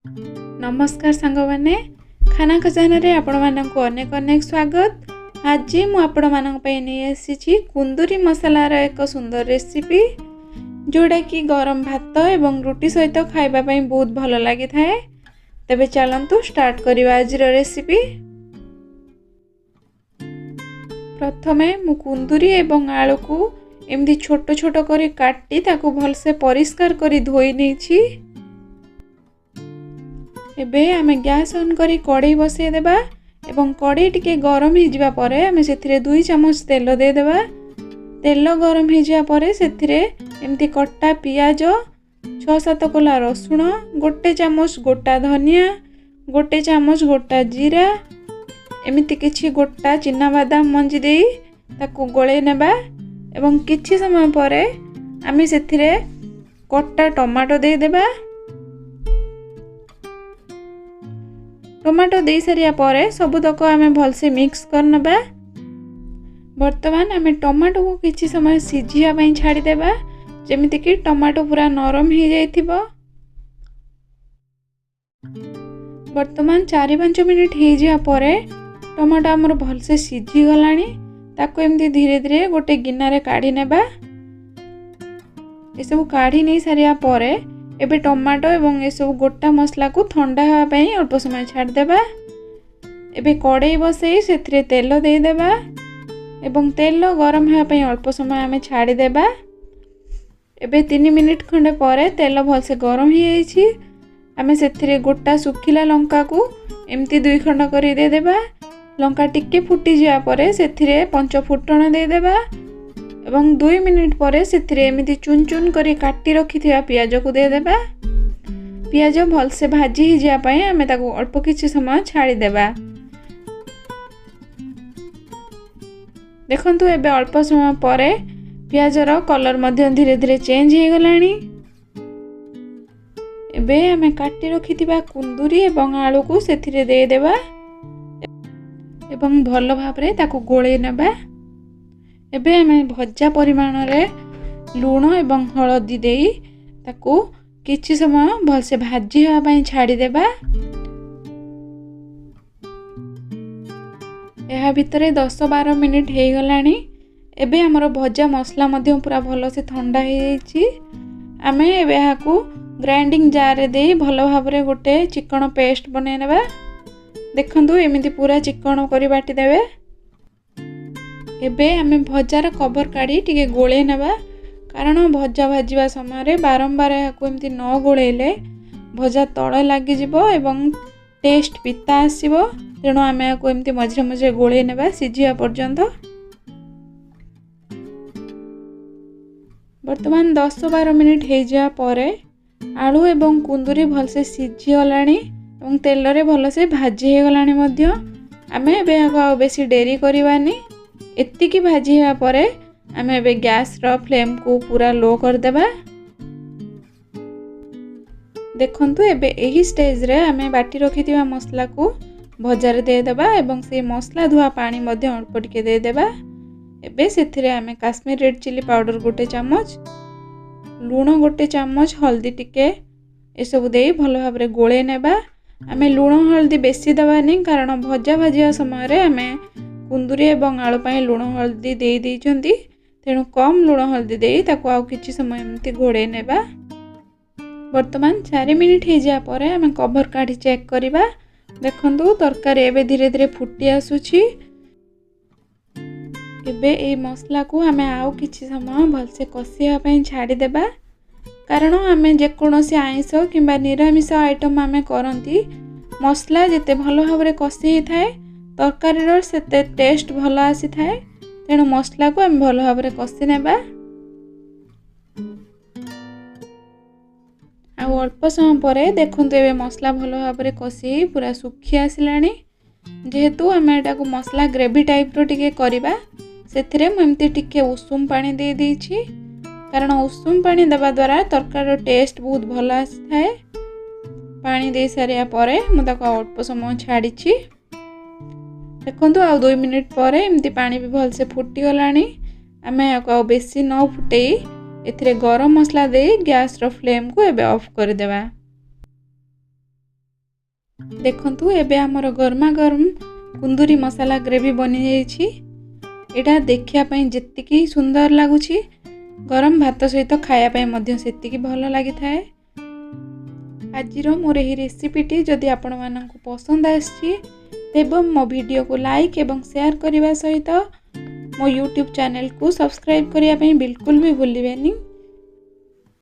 ନମସ୍କାର ସାଙ୍ଗମାନେ, ଖାନା ଖଜାନାରେ ଆପଣମାନଙ୍କୁ ଅନେକ ଅନେକ ସ୍ୱାଗତ। ଆଜି ମୁଁ ଆପଣମାନଙ୍କ ପାଇଁ ନେଇ ଆସିଛି କୁନ୍ଦୁରି ମସଲାର ଏକ ସୁନ୍ଦର ରେସିପି, ଯେଉଁଟାକି ଗରମ ଭାତ ଏବଂ ରୁଟି ସହିତ ଖାଇବା ପାଇଁ ବହୁତ ଭଲ ଲାଗିଥାଏ। ତେବେ ଚାଲନ୍ତୁ ଷ୍ଟାର୍ଟ କରିବା ଆଜିର ରେସିପି। ପ୍ରଥମେ ମୁଁ କୁନ୍ଦୁରି ଏବଂ ଆଳୁକୁ ଏମିତି ଛୋଟ ଛୋଟ କରି କାଟି ତାକୁ ଭଲସେ ପରିଷ୍କାର କରି ଧୋଇ ନେଇଛି। ଏବେ ଆମେ ଗ୍ୟାସ୍ ଅନ୍ କରି କଡ଼େଇ ବସାଇ ଦେବା ଏବଂ କଡ଼େଇ ଟିକେ ଗରମ ହେଇଯିବା ପରେ ଆମେ ସେଥିରେ 2 ଚାମଚ ତେଲ ଦେଇଦେବା। ତେଲ ଗରମ ହେଇଯିବା ପରେ ସେଥିରେ ଏମିତି କଟା ପିଆଜ, 6-7 କୋଲା ରସୁଣ, 1 ଚାମଚ ଗୋଟା ଧନିଆ, 1 ଚାମଚ ଗୋଟା ଜିରା, ଏମିତି କିଛି ଗୋଟା ଚିନାବାଦାମ ମଞ୍ଜି ଦେଇ ତାକୁ ଗୋଳେଇ ନେବା ଏବଂ କିଛି ସମୟ ପରେ ଆମେ ସେଥିରେ କଟା ଟମାଟୋ ଦେଇଦେବା। ଟମାଟୋ ଦେଇସାରିବା ପରେ ସବୁତକ ଆମେ ଭଲସେ ମିକ୍ସ କରିନେବା। ବର୍ତ୍ତମାନ ଆମେ ଟମାଟୋକୁ କିଛି ସମୟ ସିଝିବା ପାଇଁ ଛାଡ଼ିଦେବା, ଯେମିତିକି ଟମାଟୋ ପୁରା ନରମ ହେଇଯାଇଥିବ। ବର୍ତ୍ତମାନ 4-5 ମିନିଟ୍ ହେଇଯିବା ପରେ ଟମାଟୋ ଆମର ଭଲସେ ସିଝିଗଲାଣି। ତାକୁ ଏମିତି ଧୀରେ ଧୀରେ ଗୋଟେ ଗିନାରେ କାଢ଼ି ନେବା। ଏସବୁ କାଢ଼ି ନେଇ ସାରିବା ପରେ ଏବେ ଟମାଟୋ ଏବଂ ଏସବୁ ଗୋଟା ମସଲାକୁ ଥଣ୍ଡା ହେବା ପାଇଁ ଅଳ୍ପ ସମୟ ଛାଡ଼ିଦେବା। ଏବେ କଡ଼େଇ ବସେଇ ସେଥିରେ ତେଲ ଦେଇଦେବା ଏବଂ ତେଲ ଗରମ ହେବା ପାଇଁ ଅଳ୍ପ ସମୟ ଆମେ ଛାଡ଼ିଦେବା। ଏବେ 3 ମିନିଟ୍ ଖଣ୍ଡେ ପରେ ତେଲ ଭଲସେ ଗରମ ହେଇଯାଇଛି। ଆମେ ସେଥିରେ ଗୋଟା ଶୁଖିଲା ଲଙ୍କାକୁ ଏମିତି 2 ଖଣ୍ଡ କରି ଦେଇଦେବା। ଲଙ୍କା ଟିକେ ଫୁଟିଯିବା ପରେ ସେଥିରେ ପଞ୍ଚ ଫୁଟଣ ଦେଇଦେବା ଏବଂ 2 ମିନିଟ୍ ପରେ ସେଥିରେ ଏମିତି ଚୁନ ଚୁନ କରି କାଟି ରଖିଥିବା ପିଆଜକୁ ଦେଇଦେବା। ପିଆଜ ଭଲସେ ଭାଜି ହେଇଯିବା ପାଇଁ ଆମେ ତାକୁ ଅଳ୍ପ କିଛି ସମୟ ଛାଡ଼ିଦେବା। ଦେଖନ୍ତୁ, ଏବେ ଅଳ୍ପ ସମୟ ପରେ ପିଆଜର କଲର୍ ମଧ୍ୟ ଧୀରେ ଧୀରେ ଚେଞ୍ଜ ହେଇଗଲାଣି। ଏବେ ଆମେ କାଟି ରଖିଥିବା କୁନ୍ଦୁରି ଏବଂ ଆଳୁକୁ ସେଥିରେ ଦେଇଦେବା ଏବଂ ଭଲ ଭାବରେ ତାକୁ ଗୋଳେଇ ନେବା। ଏବେ ଆମେ ଭଜା ପରିମାଣରେ ଲୁଣ ଏବଂ ହଳଦୀ ଦେଇ ତାକୁ କିଛି ସମୟ ଭଲସେ ଭାଜି ହେବା ପାଇଁ ଛାଡ଼ିଦେବା। ଏହା ଭିତରେ 10-12 ମିନିଟ୍ ହେଇଗଲାଣି। ଏବେ ଆମର ଭଜା ମସଲା ମଧ୍ୟ ପୁରା ଭଲସେ ଥଣ୍ଡା ହେଇଯାଇଛି। ଆମେ ଏବେ ଏହାକୁ ଗ୍ରାଇଣ୍ଡିଙ୍ଗ ଜାର୍ରେ ଦେଇ ଭଲ ଭାବରେ ଗୋଟେ ଚିକଣ ପେଷ୍ଟ ବନେଇ ନେବା। ଦେଖନ୍ତୁ, ଏମିତି ପୁରା ଚିକଣ କରି ବାଟିଦେବେ। ଏବେ ଆମେ ଭଜାର କଭର କାଢ଼ି ଟିକେ ଗୋଳେଇ ନେବା, କାରଣ ଭଜା ଭାଜିବା ସମୟରେ ବାରମ୍ବାର ଏହାକୁ ଏମିତି ନ ଗୋଳେଇଲେ ଭଜା ତଳେ ଲାଗିଯିବ ଏବଂ ଟେଷ୍ଟ ପିତା ଆସିବ। ତେଣୁ ଆମେ ଏହାକୁ ଏମିତି ମଝିରେ ମଝିରେ ଗୋଳେଇ ନେବା ସିଝିବା ପର୍ଯ୍ୟନ୍ତ। ବର୍ତ୍ତମାନ 10-12 ମିନିଟ୍ ହେଇଯିବା ପରେ ଆଳୁ ଏବଂ କୁନ୍ଦୁରି ଭଲସେ ସିଝିଗଲାଣି ଏବଂ ତେଲରେ ଭଲସେ ଭାଜି ହେଇଗଲାଣି ମଧ୍ୟ। ଆମେ ଏବେ ଏହାକୁ ଆଉ ବେଶୀ ଡେରି କରିବାନି। ଏତିକି ଭାଜି ହେବା ପରେ ଆମେ ଏବେ ଗ୍ୟାସ୍ର ଫ୍ଲେମ୍କୁ ପୁରା ଲୋ କରିଦେବା। ଦେଖନ୍ତୁ, ଏବେ ଏହି ଷ୍ଟେଜ୍ରେ ଆମେ ବାଟି ରଖିଥିବା ମସଲାକୁ ଭଜାରେ ଦେଇଦେବା ଏବଂ ସେଇ ମସଲା ଧୁଆ ପାଣି ମଧ୍ୟ ଅଳ୍ପ ଟିକେ ଦେଇଦେବା। ଏବେ ସେଥିରେ ଆମେ କାଶ୍ମୀର ରେଡ଼୍ ଚିଲି ପାଉଡ଼ର 1 ଚାମଚ, ଲୁଣ 1 ଚାମଚ, ହଳଦୀ ଟିକେ ଏସବୁ ଦେଇ ଭଲ ଭାବରେ ଗୋଳେଇ ନେବା। ଆମେ ଲୁଣ ହଳଦୀ ବେଶୀ ଦେବାନି, କାରଣ ଭଜା ଭାଜିବା ସମୟରେ ଆମେ କୁନ୍ଦୁରି ଏବଂ ଆଳୁ ପାଇଁ ଲୁଣ ହଳଦୀ ଦେଇ ଦେଇଛନ୍ତି। ତେଣୁ କମ୍ ଲୁଣ ହଳଦୀ ଦେଇ ତାକୁ ଆଉ କିଛି ସମୟ ଏମିତି ଘୋଡ଼େଇ ନେବା। ବର୍ତ୍ତମାନ 4 ମିନିଟ୍ ହେଇଯିବା ପରେ ଆମେ କଭର କାଢ଼ି ଚେକ୍ କରିବା। ଦେଖନ୍ତୁ, ତରକାରୀ ଏବେ ଧୀରେ ଧୀରେ ଫୁଟି ଆସୁଛି। ଏବେ ଏଇ ମସଲାକୁ ଆମେ ଆଉ କିଛି ସମୟ ଭଲସେ କଷିବା ପାଇଁ ଛାଡ଼ିଦେବା, କାରଣ ଆମେ ଯେକୌଣସି ଆଇଁଷ କିମ୍ବା ନିରାମିଷ ଆଇଟମ୍ ଆମେ କରନ୍ତି, ମସଲା ଯେତେ ଭଲ ଭାବରେ କଷି ହେଇଥାଏ ତରକାରୀର ସେତେ ଟେଷ୍ଟ ଭଲ ଆସିଥାଏ। ତେଣୁ ମସଲାକୁ ଆମେ ଭଲ ଭାବରେ କଷି ନେବା। ଆଉ ଅଳ୍ପ ସମୟ ପରେ ଦେଖନ୍ତୁ, ଏବେ ମସଲା ଭଲ ଭାବରେ କଷି ହେଇ ପୁରା ଶୁଖି ଆସିଲାଣି। ଯେହେତୁ ଆମେ ଏଟାକୁ ମସଲା ଗ୍ରେଭି ଟାଇପ୍ର ଟିକେ କରିବା, ସେଥିରେ ମୁଁ ଏମିତି ଟିକେ ଉଷୁମ ପାଣି ଦେଇ ଦେଇଛି, କାରଣ ଉଷୁମ ପାଣି ଦେବା ଦ୍ୱାରା ତରକାରୀର ଟେଷ୍ଟ ବହୁତ ଭଲ ଆସିଥାଏ। ପାଣି ଦେଇ ସାରିବା ପରେ ମୁଁ ତାକୁ ଆଉ ଅଳ୍ପ ସମୟ ଛାଡ଼ିଛି। ଦେଖନ୍ତୁ, ଆଉ 2 ମିନିଟ୍ ପରେ ଏମିତି ପାଣି ବି ଭଲସେ ଫୁଟିଗଲାଣି। ଆମେ ଏହାକୁ ଆଉ ବେଶୀ ନ ଫୁଟେଇ ଏଥିରେ ଗରମ ମସଲା ଦେଇ ଗ୍ୟାସ୍ର ଫ୍ଲେମ୍କୁ ଏବେ ଅଫ୍ କରିଦେବା। ଦେଖନ୍ତୁ, ଏବେ ଆମର ଗରମା ଗରମ କୁନ୍ଦୁରି ମସଲା ଗ୍ରେଭି ବନିଯାଇଛି। ଏଇଟା ଦେଖିବା ପାଇଁ ଯେତିକି ସୁନ୍ଦର ଲାଗୁଛି, ଗରମ ଭାତ ସହିତ ଖାଇବା ପାଇଁ ମଧ୍ୟ ସେତିକି ଭଲ ଲାଗିଥାଏ। ଆଜିର ମୋର ଏହି ରେସିପିଟି ଯଦି ଆପଣମାନଙ୍କୁ ପସନ୍ଦ ଆସିଛି, ତେବେ ମୋ ଭିଡ଼ିଓକୁ ଲାଇକ୍ ଏବଂ ସେୟାର କରିବା ସହିତ ମୋ ୟୁଟ୍ୟୁବ୍ ଚ୍ୟାନେଲକୁ ସବସ୍କ୍ରାଇବ୍ କରିବା ପାଇଁ ବିଲକୁଲ ବି ଭୁଲିବେନି।